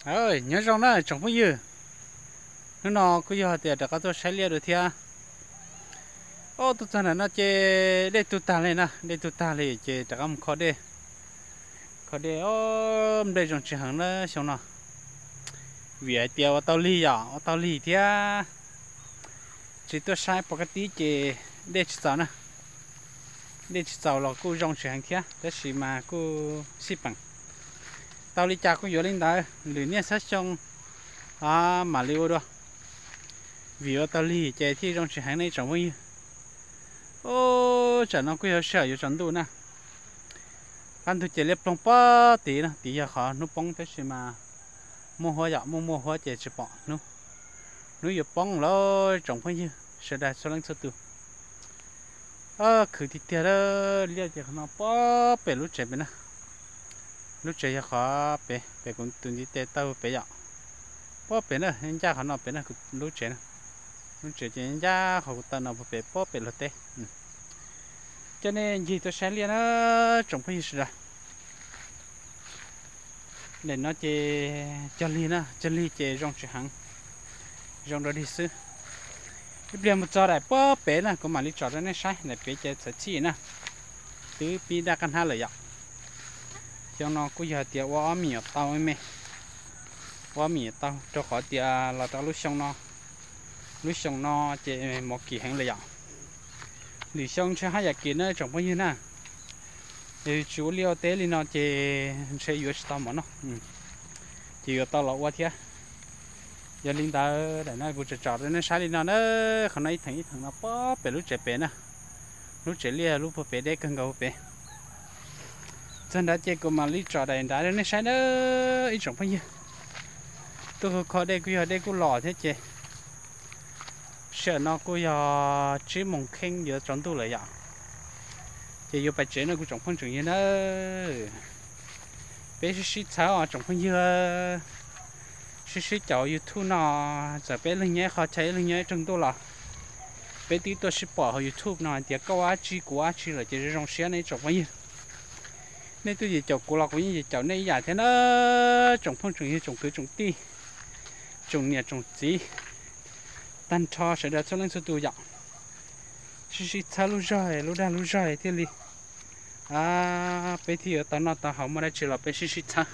Nyob zoo na tsoom phooj ywg, hnub no kuj yog tias rov qab tuaj saib liaj dua thiab. Ob, tuaj txog ntawm no ces dej tu tag li na, dej tu tag li ces rov qab mus kho dej. Kho dej, ob, nplej zoo tsis heev na xyoo no. Vim hais tias ua tau lig yom, ua tau lig thiab tsis tuaj saib pov ka tib ces dej tsis txaus na. Dej tsis txaus los kuj zoo tsis heev thiab, tab sis mas kuj xij peem. Tau li cas kuj yuav li ntawd, lwm niaj xab xyoo mam li ua dua. Vim ua tau lig ces thiaj zoo tsis heev ne tsoom phooj ywg. Ob, tsam no kuj yog sij hawm yuav tsaus ntuj na. Qab ntug ces liab ploog pob tid na, tid yog qhov hnub poob tab sis mas muaj huab yom, muaj muaj huab ces tsis pom hnub. Hnub yuav poob lawm tsoom phooj ywg sawv daws txhua leej txhua tus. Khwv tiag tiag, liaj ces qhov no pob pem lub tsev pem na. Lub tsev yog qhov pem, pem kuv tus ntiv tes taw pem yom. Pob pem na, ncaj qhov no pem na, lub tsev na. Lub tsev ces ncaj qhov kuv taw no pem, pob pem luag teb. Coj nej ncig tuaj saib liaj na tsoom phooj ywg sawv daws. Daim no ces cog lig na, cog lig ces zoo tsis heev, zoo dog dig xwb. Ib pliag mus txog daim pob pem na kuv mam li tsom rau nej saib, daim pem ces txhawv txhij na, twb pib daj qab hnab lawm yom. Xyoo no kuj yog tias ua ob me nyuam tau me, ua ob me nyuam tau rau qhov tias los rau lub xyoo no, lub xyoo no ces mov kim heev lawm yom. Lwm xyoo ntshe haj yam kim na tsoom phooj ywg na. Yog tsis ua liaj ua teb li no ces ntshe yuav tsis tau mov noj, ces yuav tau los ua thiab. Yog li ntawd daim no kuv tsom tsom rau nej saib li no na. Qhov no ib theem ib theem no pob pem lub tsev pem na, lub tsev liaj lub puag pem deb kawg nkaus puag pem. Txog nrad ces kuv mam li tsom daim nrad rau nej saib na ib tsoom phooj ywg. Tuaj kho kho dej kuj yog dej kuj los thiab ces sij hawm no kuj yog tsib moos kheej yuav tsaus ntuj lawm yom. Ces yuav pais tsev no kuv tsoom phooj tsoom ywg na. Peb sib sib txhawb os tsoom phooj ywg. Sib sib caum YouTube no, txawm peb leeg nyob ib qho chaw ib leeg nyob ib rooj ntuj los peb twb tuaj sib pom hauv YouTube no hais tias koj ua dab tsi kuv ua dab tsi lawm ces zoo zoo siab nej tsoom phooj ywg. Nej twb yim caum kuv los kuv yeej yim caum nej ib yam thiab na. Tsoom phooj tsoom ywg tsoom kwv tsoom tij, tsoom niam tsoom txiv, tag nrho sawv daws txhua leej txhua tus yom. Sib sib txhawb lub zog lub dag lub zog thiaj li peb thiaj yuav tau noj tau haus, muaj dab tsi los peb sib sib txhawb.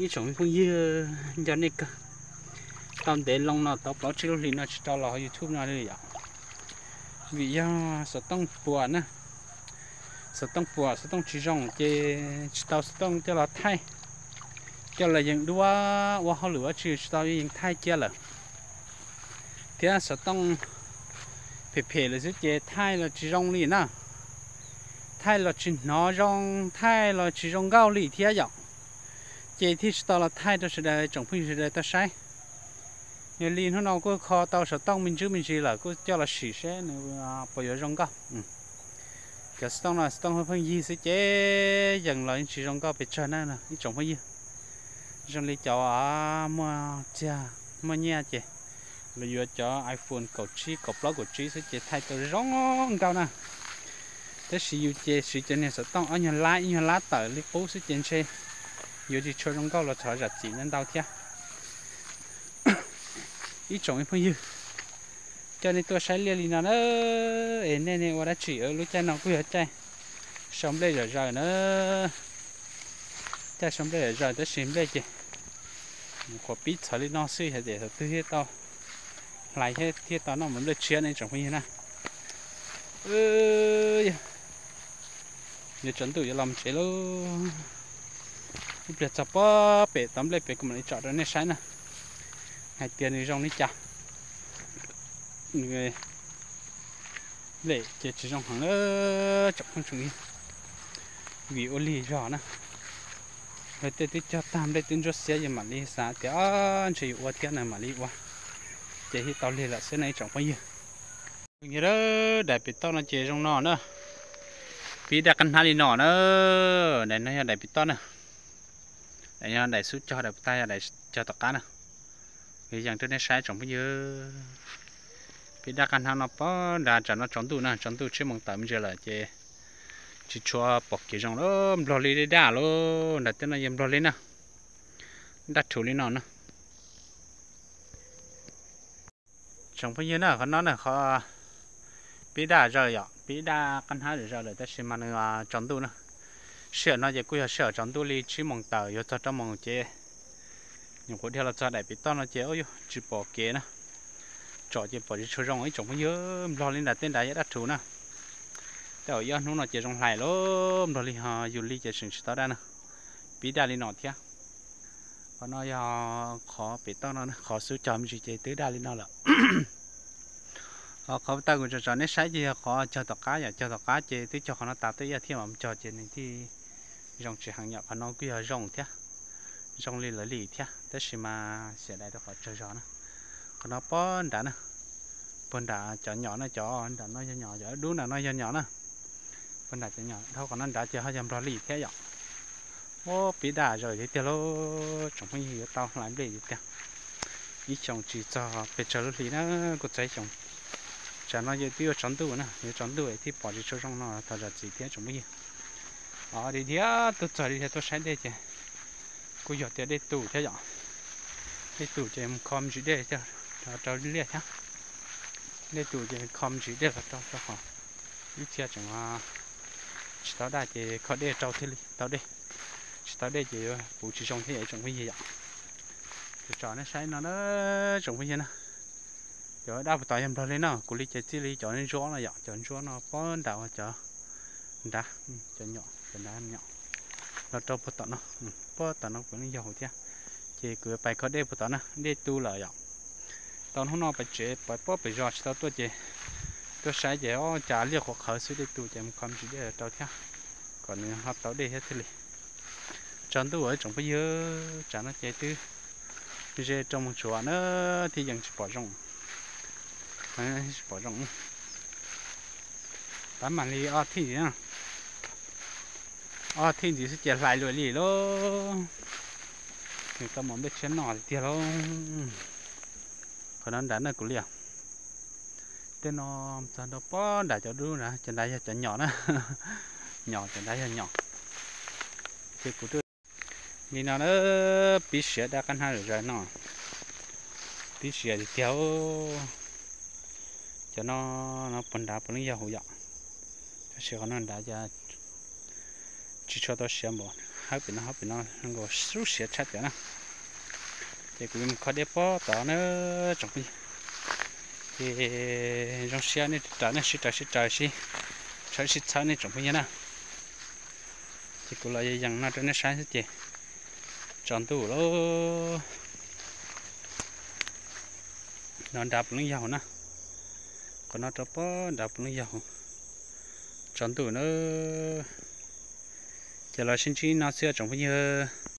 Ib tsoom phooj ywg, nco nej kawg. Tau ntev loo no tau plaub tsib lub hlis no tsis tau los hauv YouTube no li yom. Vim yog xov tooj puas na, xov tooj puas xov tooj tsis zoo ces tsis tau xov tooj coj los thaij, coj los yees duab ua hauj lwm ua tsis tau yees thaij cia lawm. Thiab xov tooj phem phem lawm xwb ces thaij los tsis zoo li na, thaij los tsis hnov zoo, thaij los tsis zoo nkauj li thiab yom. Ces thiaj tsis tau los thaij rau sawv daws tsoom phooj ywg sawv daws tau saib. Yog li hnub no kuj kho tau xov tooj me ntsis me ntsis lawm kuj coj los sim seb nws puas yuav zoo nkauj. Cov xov tooj no xov tooj pheej yig xwb ces yees los yeej tsis zoo nkauj pes tsawg na ib tsoom phooj ywg. Zoo li cov muaj txiag muaj nyiaj ces los yuav cov iPhone kaum tsib kaum plaub kaum tsib xwb ces thaij tau zoo nkauj na. Tab sis yus ces siv cov niag xov tooj ob nyuag lab ib nyuag lab tawm li qub xwb ces ntshe yuav tsis tshua zoo nkauj los thov zam txim ntau ntau thiab. Ib tsoom phooj ywg, coj nej tuaj saib liaj li no na, es nej ne ua dab tsi? Lub caij no kuj yog caij sau nplej zom zaws na, caij sau nplej zom zaws tab sis nplej ces mus qhuav pib txhawv li no xwb, yog tias thaum twg thiaj tau hlais thiab thiaj tau noj mus nplej tshiab ne tsoom phooj ywg na. Yuav tsaus ntuj yuav los mus tsev lauj. Ib pliag txog pob pem tau nplej pem kuv mam li tsom rau nej saib na, hais tias nws zoo li cas. Nplej ces tsis zoo heev na tsoom phooj tsoom ywg, vim ua lig zog na. Luag tej twb cog tag nplej twb ntsuab xiab, yus mam li xav tias ntshe yuav ua thiab na mam li ua, ces thiaj tau lig lawm xwb na ib tsoom phooj ywg. Yog daim pem toj no ces zoo no na, pib daj qab hnab li no na. Daim no yog daim pem toj na, daim no daim xub cog, daim puag ta yog daim cog tom qab na. Yees rau nej saib tsoom phooj ywg, pib daj qab hnab no pob nrad tsam no tsaus ntuj na, tsaus ntuj tsib moos tawm me ntsis lawm ces tsis tshua pom kev zoo lawm, nplog li daj daj lauj, nram tej no yeej nplog li na. dab rhuv li no na. Tsoom phooj ywg na, qhov no na qhov pib daj zaws yom, pib daj qab hnab zaws lawm tab sis mas nws tsaus ntuj na. Sij hawm no ces kuj yog sij hawm tsaus ntuj li tsib moos tawm yuav txog rau moos ces nyuam qhuav dhia los txog daim pem toj no ces ua yuav tsis pom kev na. Tsom ces pom tsis tshua zoo ib tsoom phooj ywg, nplog li nram tej nrad yog daj rhuv na. Tej zaum ib ob hnub no ces zoo hlais lawm, nplog li ho yus li ces tseem tsis tau daj na. Pib daj li no thiab. Qhov no yog qhov pem toj no, qhov xub cog me ntsis ces twb daj li no lawm. Ho qhov tawm kuv tsom tsom nej saib ces yog qhov cog tom qab, yog cog tom qab ces twb cog qhov no tas twb ib yam thiab mas mus cog ces nws thiaj zoo tsis heev yom. Qhov no kuj yog zoo thiab, zoo li lawv li thiab tab sis mas xiam dais rau qhov tsawg zog na. Qhov no pob nrad na, puag nram cov nyom na, cov nram no yog nyom, cov dub nram no yog nyom na. Puag nram cov nyom dhau qhov no nrad ces ho yog nplog li thiab yom. Ua pib daj zaws tiag tiag lauj tsoom phooj ywg, yuav tau hlais nplej tiag tiag. Ib xyoos tsis txog pes tsawg lub hli na, kuj txog ib xyoos. Tsam no ces twb yuav tsaus ntuj na, yuav tsaus ntuj thiaj pom tsis tshua zoo no thov zam txim thiab tsoom phooj ywg. Dhia dhia tuaj txog dhia dhia tuaj saib dej ces kuj yog tias dej tus thiab yom. Dej tus ces mus kho me ntsis dej thiab, rau liaj thiab. Dej tus ces kho me ntsis dej los rau rau qhov ib txhia tseem tsis tau daj ces kho dej rau thiaj li tau dej. Tsis tau dej ces yuav puv tsis zoo thiab yom tsoom phooj ywg yom. Tsom tsom nej saib no na tsoom phooj ywg na. Cov daj puag tom yog nplog li no, kuv li ces txij li cov ntsuab no yom, cov ntsuab no pob nrad, cov nrad, cov nyom, cov nrad nyom los rau puag tom no, puag tom no puav leej yog thiab. Ces kuv yuav pais kho dej puag tom na, dej tu lawm yom. Tau hnub no pais tsev pais pob pem zos tsis tau tuaj ces tuaj saib ces ob cas liaj qhuav qhawv xwb, dej tu ces mus kho me ntsis dej rau thiab, kom nws ho tau dej thiab thiaj li. Tsaus ntuj tsoom phooj ywg, tsam no ces twb ze rau mus tsuav na thiaj yeej tsis pom zoo. Tsis pom zoo. Tab mam li ob thij ntxiv, ob thij ntxiv xwb ces hlais luam li lauj. Nws tau mos nplej tshiab noj tiag lauj. Qhov no nrad na kuv li os. Tej no txog nrad pob nrad cov dub na, cov nrad yog cov nyom na. Nyom, cov nrad yog nyom. Ces kuv li no na, pib siav daj qab hnab zaws no, pib siav tiag tiag. Cov no, no puag nrad puav leej yog huv yom, tab sis qhov no nrad tsis tshua tau siav npaum, hab pem no, hab pem no nkaus xub siav tshaj cov na. Ces kuv mus kho dej pob tod na tsoom phooj ywg. Ces zoo siab nej raws, nej sib raws sib raws sib txhawb sib txhawb nej tsoom phooj ywg na. Ces kuv los yees no rau nej saib xwb ces tsaus ntuj lauj. No nrad puav leej yog huv na, qhov no rau pob nrad puav leej yog huv. Tsaus ntuj na, ces los sib ntsib no xwb tsoom phooj ywg.